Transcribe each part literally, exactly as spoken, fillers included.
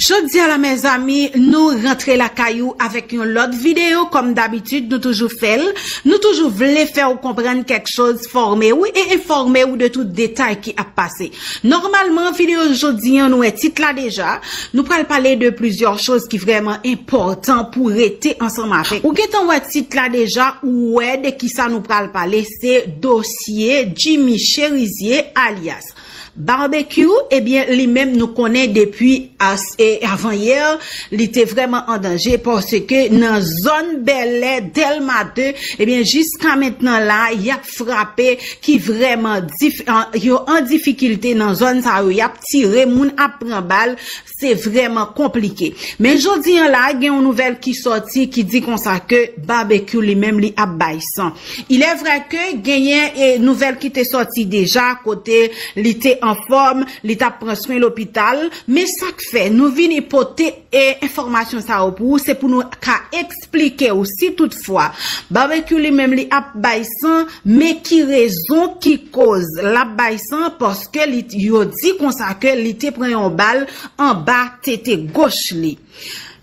Jodi a la, mezanmi, nou rantre lakay ou avèk yon lòt videyo. Kòm dabitid, nou toujou fè l. Nou toujou vle fè w konprann kèk choz, fòme w e enfòme w de tout detay ki ap pase. Nòmalman, videyo jodi an, nou wè tit la deja. Nou pral pale de plizyè choz ki vrèman enpòtan pou rete ansanm avèk. Ou gentan wè tit la deja, ou wè de kisa nou pral pale, se dosye Jimmy Cherizier alyas Barbecue, ebyen, li menm nou konnen depi as-, e, avanyè, li te vrèman an danje, paske nan zòn Bèlè, Dèlma de, ebyen, jiska mentnan la, y ap frape ki vrèman dif-, an, yo an difikilte nan zòn sa yo, y ap tire, moun ap pran bal, se vrèman konplike. Men jodi an la, gen yon nouvèl ki sòti ki di konsa ke Barbecue li menm li ap bay san. Il est vrai ke genyen, e, nouvèl ki te sòti deja kote li te anfòm, li t ap pran swen lopital, men sa k fè nou vini pote, e, enfòmasyon sa yo pou ou, se pou nou ka eksplike w si toutfwa Barbecue li menm li ap bay san, men ki rezon, ki koz l ap bay san, paske li, yo di konsa ke li te pran yon bal anba tete goch li.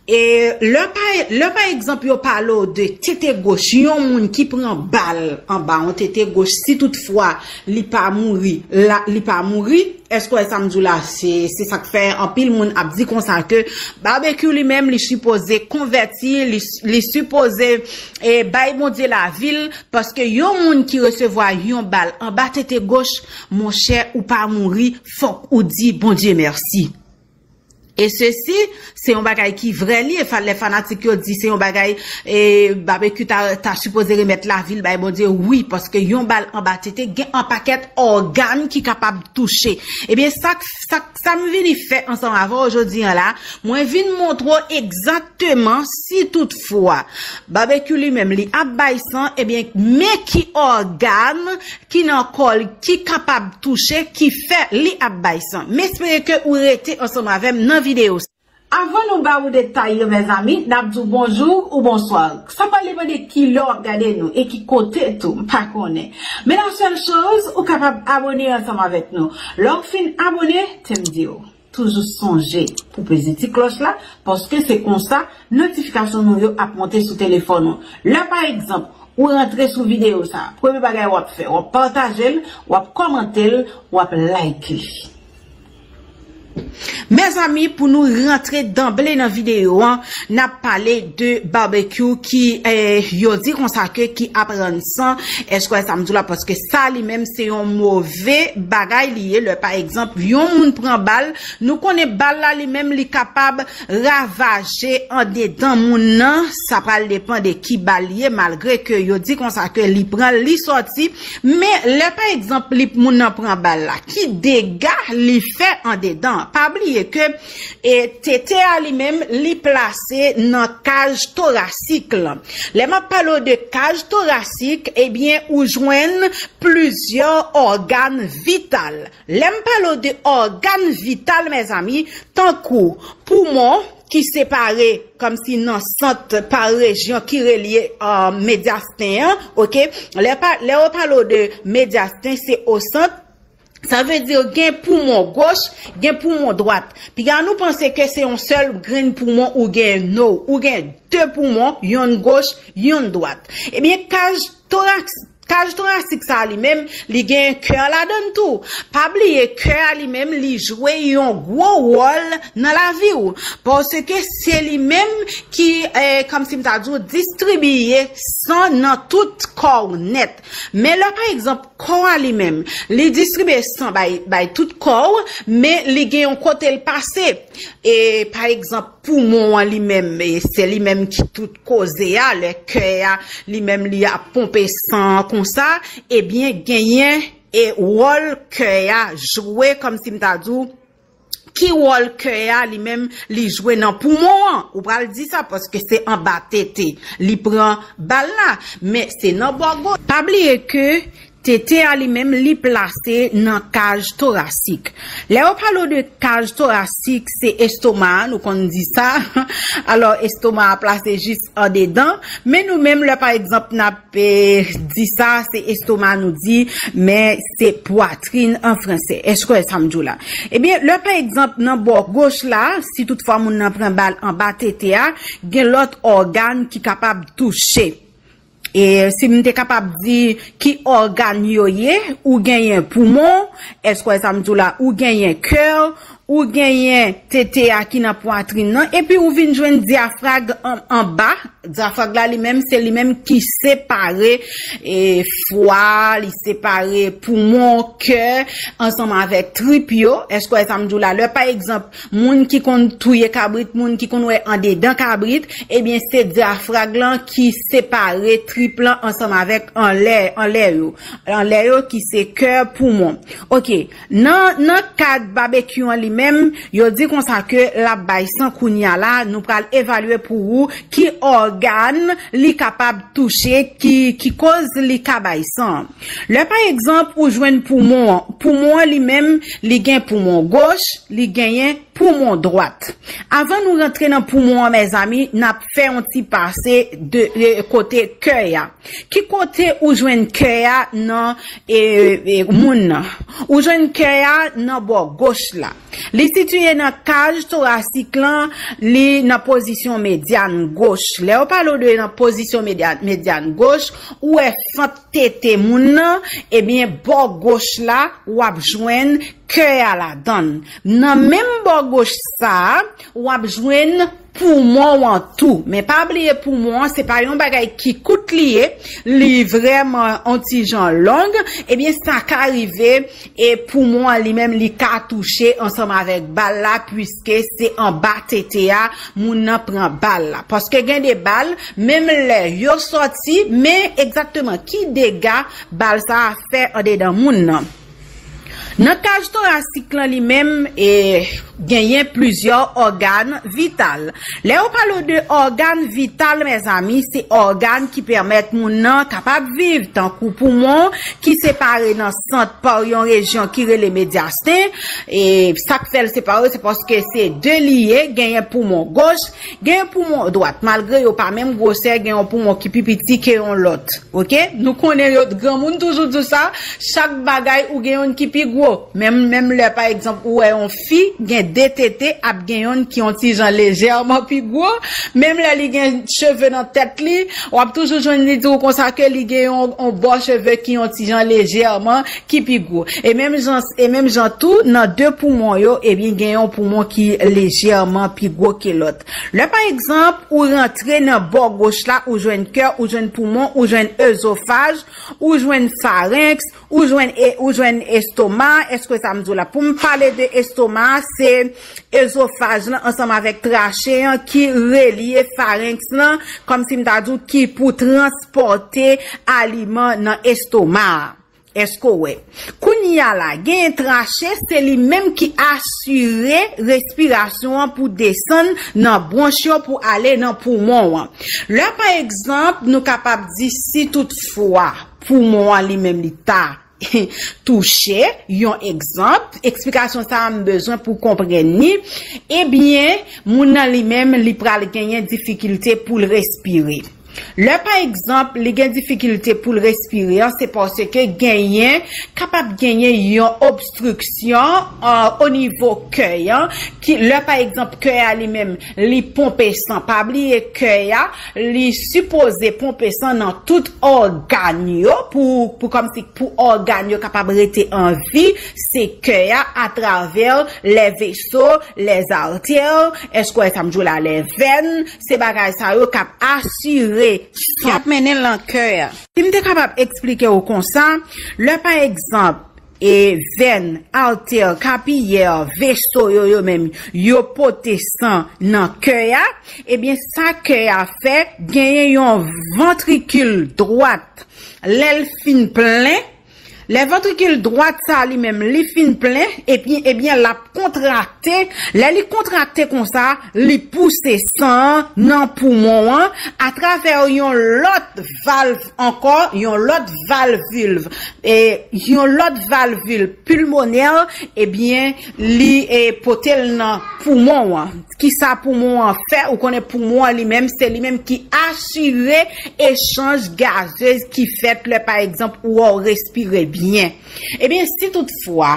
E lè pa, lè pa egzanp yo pale w de tete goch, yon moun ki pran bal anba yon tete goch, si toutfwa li pa mouri, la, li pa mouri, èske w wè sa m di w la, se, se sa k fè anpil moun ap di konsa ke Barbecue li menm, li sipoze konvèti, li, li sipoze, e, bay Bondye lavi l, paske yon moun ki resevwa yon bal anba tete goch, monchè, ou pa mouri, fòk ou di Bondye mèsi. E sesi, se yon bagay ki vrè li, e fa-, lè fanatik yo di se yon bagay, e, Barbecue ta, ta sipoze remèt lavi l bay Bondye, wi, paske yon bal anba tete gen an pakèt ògàn ki kapab touche. Ebyen, sa, sa, sa m vini fè ansanm avè w jodi an la, mwen vin montre w egzakteman si toutfwa Barbecue li menm li ap bay san, ebyen, men ki ògàn ki nan kò l ki kapab touche, ki fè li ap bay san. M espere ke ou rete ansanm avè m nan videyo sa. Avan nou ba ou detay yo, mezanmi, n ap di w bonjou ou bonswa. Sa pral depann de ki lè w ap gade nou e ki kote tou, m pa konnen. Men la sèl choz, ou kapab abone ansanm avèk nou. Lè w fin abone, te m di w, toujou sonje pou peze ti klòch la, paske se konsa notifikasyon nou yo ap monte sou telefòn ou. Lè pa egzanp, ou rantre sou videyo sa, premye bagay w ap fè, w ap pataje l, w ap kòmante l, w ap like li. Mezanmi, pou nou rantre danble nan videyo an, n ap pale de Barbecue ki, eh, yo di konsa ke ki ap rann san, èske w wè sa m di w la, paske sa li menm se yon move bagay li ye. Lè pa egzanp, yon moun pran bal, nou konnen bal la li menm li kapab ravaje andedan moun nan, sa pral depann de ki bal li ye, malgre ke yo di konsa ke li pran l, li sòti, men lè pa egzanp li, moun nan pran bal la, ki dega li fè andedan? Pa bliye ke, e, tete a li menm li plase nan kaj torasik lan. Lè m ap pale w de kaj torasik, ebyen, ou jwenn plizyè ògàn vital. Lè m pale w de ògàn vital, mezanmi, tankou poumon ki separe kòmsi nan sant pa rejyon ki relye, uh, medyasten an, oke? Lè pa, lè yo pale w de medyasten, se o sant. Sa vle di gen poumon goch, gen poumon dwat. Piga nou panse ke se yon sèl grenn poumon ou gen, no, ou gen de poumon, yonn goch, yonn dwat. Ebyen, kaj toraks-, kaj torasik sa a li menm, li gen kè a ladan l tou. Pa bliye, kè a li menm, li jwe yon gwo wòl nan lavi w. Paske se li menm ki, eh, kòmsi m ta di w, distribiye san nan tout kò w nèt. Men lè, pa egzanp, kò a li menm, li distribiye san bay, bay tout kò w, men li gen yon kote l pase. E, pa egzanp, poumon an li menm, e, se li menm ki tout koze a, lè kè a, li menm li ap ponpe san an konsa, ebyen, genyen, e, wòl kè a jwe, kòmsi m ta di w, ki wòl kè a li menm li jwe nan poumon an? Ou pral di sa, paske se anba tete li pran bal la, men se nan bò goch. Pa bliye ke Tete a li menm, li plase nan kaj torasik. Lè yo pale w de kaj torasik, se estoma a, nou konn di sa. Alò, estoma a plase jis andedan. Men nou menm, lè pa egzanp, n ap, eh, di sa, se estoma nou di, men se pwatrin an franse. Èske w wè sa m di w la? Ebyen, lè pa egzanp, nan bò goch la, si toutfwa moun nan pran bal anba tete a, gen lòt ògàn ki kapab touche. E si m te kapab di ki ògàn yo ye, ou genyen poumon, èske w wè sa m di w la, ou genyen kè, ou genyen tete a ki nan pwatrin nan, epi ou vin jwenn dyafrag an, anba. Dyafrag la li menm, se li menm ki separe, e, fwa, li separe poumon, kè, ansanm avèk trip yo. Èske w wè sa m di w la? Lè, pa egzanp, moun ki konn touye kabrit, moun ki konn wè andedan kabrit, ebyen, se dyafrag lan ki separe trip lan ansanm avèk anlè, anlè yo. Anlè yo ki se kè, poumon. Oke, nan, nan kad babekyou an li menm, yo di konsa ke l ap bay san kounye a la, nou pral evalye pou ou ki ògàn li kapab touche, ki, ki koz li ka bay san. Lè, pa egzanp, ou jwenn poumon an, poumon an li menm, li gen poumon goch, li genyen poumon dwat. Avan nou rantre nan poumon an, mezanmi, n ap fè yon ti pase de, de kote kè a. Ki kote ou jwenn kè a nan, e, e, moun nan? Ou jwenn kè a nan bò goch la. Li sitiye nan kaj torasik lan, li nan pozisyon medyan goch. Lè yo pale w de nan pozisyon medyan, medyan goch, ou wè fant tete moun nan, ebyen, bò goch la, w ap jwenn kè a ladan l. Nan menm bò goch sa a, w ap jwenn poumon w an tou. Men pa bliye poumon an, se pa yon bagay ki kout li ye, li vrèman on ti jan long, ebyen, sa ka rive, e poumon an li menm, li ka touche ansanm avèk bal la, piske se anba tete a moun nan pran bal la. Paske gen de bal, menm lè yo sòti, men egzakteman ki dega bal sa a fè andedan moun nan. Nan kaj torasik lan li menm, e, genyen plizyè ògàn vital. Lè yo pale w de ògàn vital, mezanmi, se ògàn ki pèmèt moun nan kapab viv, tankou poumon, ki separe nan sant pa yon rejyon ki rele medyasten. E sa k fè l separe, se paske se de li ye, genyen poumon goch, genyen poumon dwat. Malgre yo pa menm gwosè, gen yon poumon ki pi piti ke yon lòt. Oke? Nou konnen yo, granmoun toujou di sa, chak bagay ou gen youn ki pi gwo. Menm, menm lè, pa egzanp, ou wè yon fi gen de tete, ap gen youn ki yon ti jan lejèman pi gwo. Menm lè li gen cheve nan tèt li, w ap toujou jwenn li di w konsa ke li gen yon, yon bò cheve ki yon ti jan lejèman ki pi gwo. E menm jan, e menm jan tou, nan de poumon yo, ebyen, gen yon poumon ki lejèman pi gwo ke lòt. Lè, pa egzanp, ou rantre nan bò goch la, ou jwenn kè, ou jwenn poumon, ou jwenn ezofaj, ou jwenn farenks, ou jwenn e, ou jwenn estoma. Èske sa m di w la? Pou m pale de estoma, se ezofaj lan ansanm avèk trache an ki relye farenks lan, kòmsi m ta di w ki pou transpòte aliman nan estoma a. Èske w wè? Kounye a la, genyen trache, se li menm ki asire respirasyon an pou desann nan bwonch yo pou ale nan poumon an. Lè, pa egzanp, nou kapab di si toutfwa poumon an li menm li ta touche, yon egzanp, eksplikasyon sa a m bezwen pou w konprann li, ebyen, moun nan li menm, li pral genyen difikilte pou l respire. Lè, pa egzanp, li gen difikilte pou l respire an, se paske genyen, kapab genyen yon obstriksyon, euh, o nivo kè an, ki, lè, pa egzanp, kè a li menm, li ponpe san. Pa bliye kè a, li sipoze ponpe san nan tout ògàn yo pou, pou kòmsi pou ògàn yo kapab rete an vi, se kè a atravè lè veso, lè artè, èske w wè sa m di w la, lè vèn, se bagay sa yo k ap asire san k ap mennen l nan kè a. Si m te kapab eksplike w konsa, lè pa egzanp, e vèn, artè, kapiyè, veso yo, yo menm, yo pote san nan kè a, ebyen sa kè a fè, genyen yon vantrikil dwat. Lè l fin plen, Lè vantrikil dwat sa li menm li fin plen, epi ebyen l ap kontrakte. Lè li kontrakte konsa, li pouse san an nan poumon an atravè yon lòt valv ankò, yon lòt valvil, e yon lòt valvil pulmonè, ebyen li e, pote l nan poumon an. Kisa poumon an fè? Ou konnen poumon an li menm, se li menm ki asire echanj gazez ki fèt lè pa egzanp ou wè w respire byen. Ebyen, si toutfwa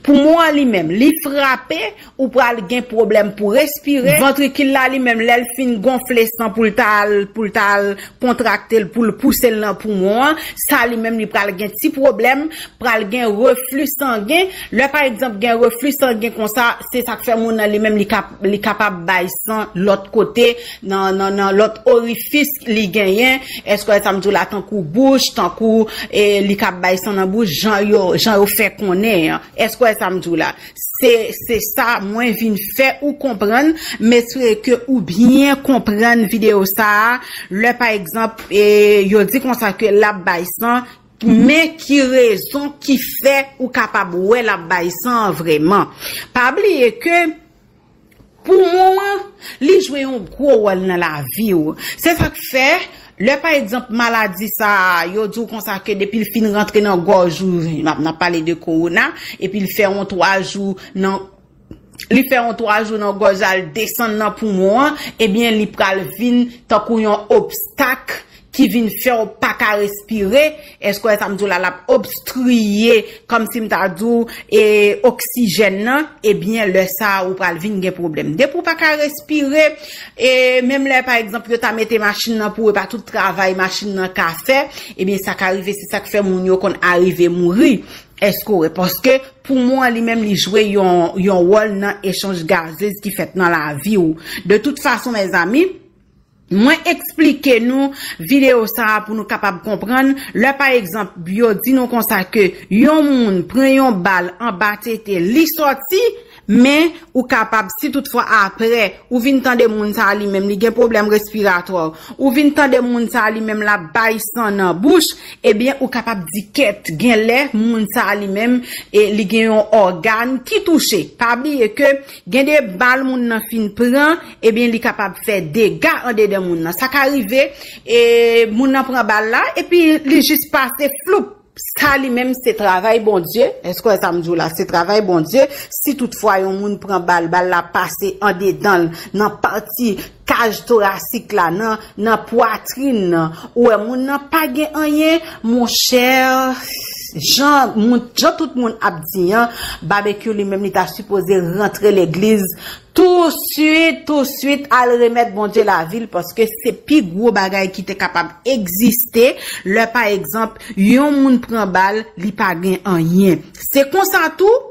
poumon an li menm li frape, ou pral gen pwoblèm pou respire. Vantrikil la li menm, lè l fin gonfle san pou l ta al, pou l ta al kontrakte l, pou l pouse l nan poumon an, sa li menm li pral gen ti pwoblèm, pral gen refli sangen. Lè pa egzanp gen refli sangen konsa, se sa k fè moun nan li menm li, kap, li kapab bay san lòt kote, nan, nan, nan lòt orifis li genyen. Èske w wè sa m di w la, tankou bouch, tankou e, li kap bay san nan bouch, jan yo, jan yo fè konnen an. Èske w wè sa m di w la? Se, se sa mwen vin fè ou konprann. M espere ke ou byen konprann videyo sa a. Lè pa egzanp, e, yo di konsa ke l ap bay san, men ki rezon ki fè ou kapab wè l ap bay san an vrèman? Pa bliye ke poumon an, li jwe yon gwo wòl nan lavi w. Se sa k fè, lè pa egzanp maladi sa a, yo di w konsa ke depi l fin rantre nan gòj ou, n ap, n ap pale de kowona, epi l fè yon twa jou nan, li fè yon twa jou nan gòj la, l desann nan poumon an, ebyen li pral vin tankou yon obstak ki vin fè w pa ka respire. Èske w wè sa m di w la? L ap obstriye, kòmsi m ta di w, e, oksijèn nan. Ebyen, lè sa a, ou pral vin gen pwoblèm. Depi w pa ka respire, e, menm lè, pa egzanp, yo ta mete machin nan pou ou, e pa tout travay machin nan ka fè, ebyen, sa ka rive, se sa k fè moun yo konn arive mouri. Èske w wè? Paske poumon an li menm, li jwe yon, yon wòl nan echanj gazez ki fèt nan lavi w. De tout fason, mezanmi, mwen eksplike nou videyo sa a pou nou kapab konprann. Lè, pa egzanp, yo di nou konsa ke yon moun pran yon bal anba tete, li sòti, men ou kapab, si toutfwa apre, ou vin tande moun sa a li menm, li gen pwoblèm respiratwa, ou vin tande moun sa a li menm, l ap bay san nan bouch, ebyen, ou kapab di kèt, gen lè moun sa a li menm, e, li gen yon ògàn ki touche. Pa bliye ke gen de bal moun nan fin pran, ebyen, li kapab fè dega andedan moun nan. Sa ka rive, e, moun nan pran bal la, epi li jis pase floup. Sa li menm se travay Bondye. Èske w wè sa m di w la? Se travay Bondye. Si toutfwa yon moun pran bal, bal la pase andedan l, nan pati kaj torasik la, nan, nan pwatrin nan, ou wè moun nan pa gen anyen, monchè, jan, moun, jan tout moun ap di an, Babekyou li menm li ta sipoze rantre legliz touswit, touswit, al remèt Bondye lavi l, paske se pi gwo bagay ki te kapab egziste. Lè, pa egzanp, yon moun pran bal, li pa gen anyen. Se konsa tou,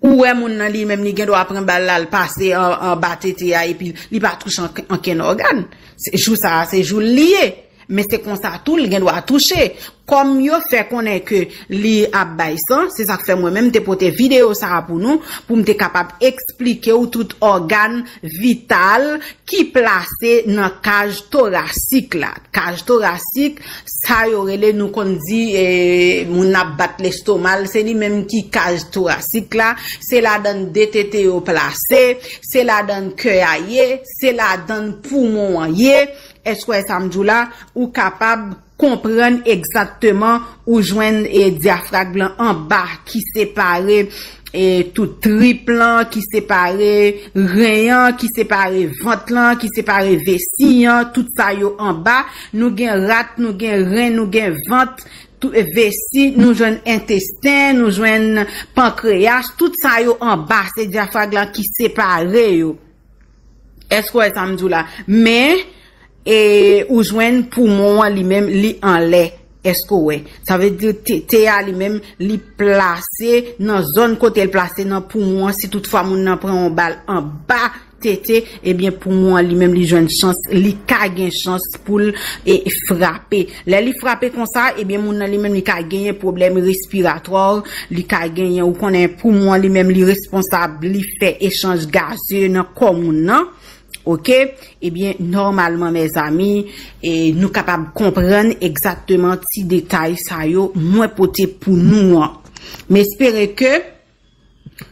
ou wè moun nan li menm, li gen dwa pran bal la, l pase an, anba tete a, epi li pa touche ank-, ankenn ògàn. Se, jou sa a, se jou l li ye. Men se konsa tou, l gen dwa touche. Kòm yo fè konnen ke li ap bay san, se sa k fè mwen menm te pote videyo sa a pou nou, pou m te kapab eksplike w tout ògàn vital ki plase nan kaj torasik la. Kaj torasik, sa yo rele, nou konn di, e, moun ap bat lestoma l, se li menm ki kaj torasik la, se ladan de tete yo plase, se ladan kè a ye, se ladan poumon an ye. Èske w wè sa m di w la? Ou kapab konprann egzakteman, ou jwenn, e, dyafrag lan anba ki separe, e, tout trip lan, ki separe ren an, ki separe vant lan, ki separe vesi an, tout sa yo anba. Nou gen rat, nou gen ren, nou gen vant, tout, e, vesi, nou jwenn entesten, nou jwenn pankreyas, tout sa yo anba, se dyafrag lan ki separe yo. Èske w wè sa m di w la? Men, e, ou jwenn poumon an li menm, li anlè. Èske w wè? Sa vle di tete a li menm, li plase nan zòn kote l plase nan poumon an. Si toutfwa moun nan pran yon bal anba tete, ebyen poumon an li menm, li jwenn chans, li ka gen chans pou l, e, frape. Lè li frape konsa, ebyen moun nan li menm, li ka genyen pwoblèm respiratwa, li ka genyen, ou konnen poumon an li menm, li responsab, li fè echanj gaze nan kò moun nan. Ok? Ebyen, nòmalman, mezanmi, e nou kapab konprann egzakteman ti detay sa yo mwen pote pou nou an. M espere ke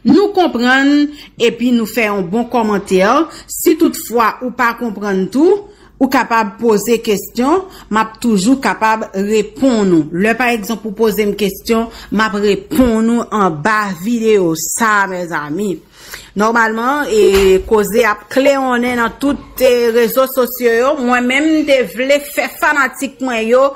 nou konprann epi nou fè yon bon kòmantè. Si toutfwa ou pa konprann tou, ou kapab poze kesyon, m ap toujou kapab reponn ou. Lè, pa egzanp, ou poze m kesyon, m ap reponn ou anba videyo sa, mezanmi. Nòmalman, e, koze ap klewonnen nan tout, e, rezo sosyo yo. Mwen menm, m te vle fè fanatik mwen yo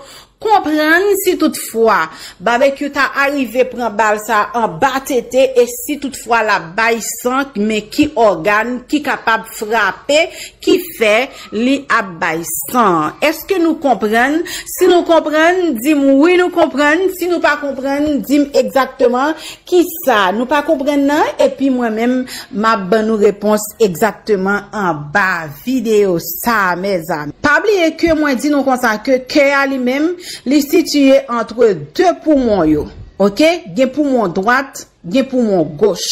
konprann si toutfwa Babekyou ta arive pran bal sa anba tete e si toutfwa l ap bay san, men ki ògàn ki kapab frape, ki fè li ap bay san. Èske nou konprann? Si nou konprann, di m wi nou konprann. Si nou pa konprann, di m egzakteman kisa nou pa konprann nan, epi mwen menm, m ap ban nou repons egzakteman anba videyo sa, mezanmi. Pa bliye ke mwen di nou konsa ke kè a li menm, li sitiye antre de poumon yo. Ok? Gen poumon dwat, gen poumon goch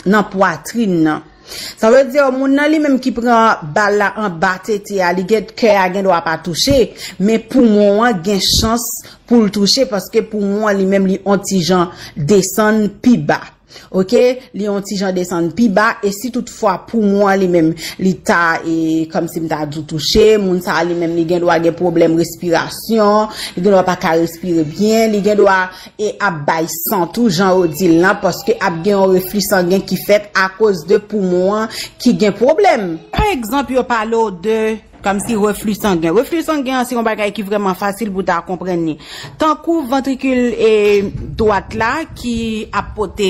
nan pwatrin nan. Sa vle di, moun nan li menm ki pran bal la anba tete a, li gen, kè a gen dwa pa touche, men poumon an gen chans pou l touche, paske poumon an li menm li on ti jan desann pi ba. Ok, li on ti jan desann pi ba, e si toutfwa poumon an li menm li ta, e, kòmsi m ta di w touche, moun sa a li menm li gen dwa gen pwoblèm respirasyon, li gen dwa pa ka respire byen, li gen dwa, e, ap bay san tou, jan yo di l lan, paske ap gen yon refli sangen ki fèt akoz de poumon an ki gen pwoblèm. Pa egzanp, yo pale w de kòmsi refli sangen. Refli sangen an se yon bagay ki vrèman fasil pou ta konprann li. Tankou vantrikil, e, dwat la ki ap pote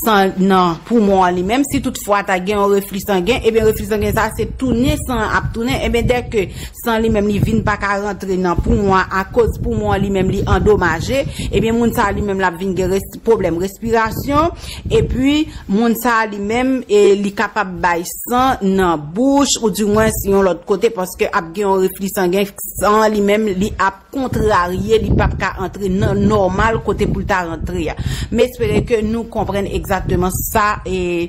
san nan poumon an li menm, si toutfwa ta gen yon refli sangen, ebyen refli sangen sa se tounen san an ap tounen, ebyen dèke san li menm li vin pa ka rantre nan poumon an akoz poumon an li menm li andomaje, ebyen moun sa li menm l ap vin gen res-, pwoblèm respirasyon, epi moun sa li menm, e, li kapab bay san nan bouch, oudimwens yon lòt kote, paske ap gen yon refli sangen, san li menm li ap kontrarye, li p ap ka antre nan nòmal kote pou l ta rantre a. M espere ke nou konprann egzakteman sa, e,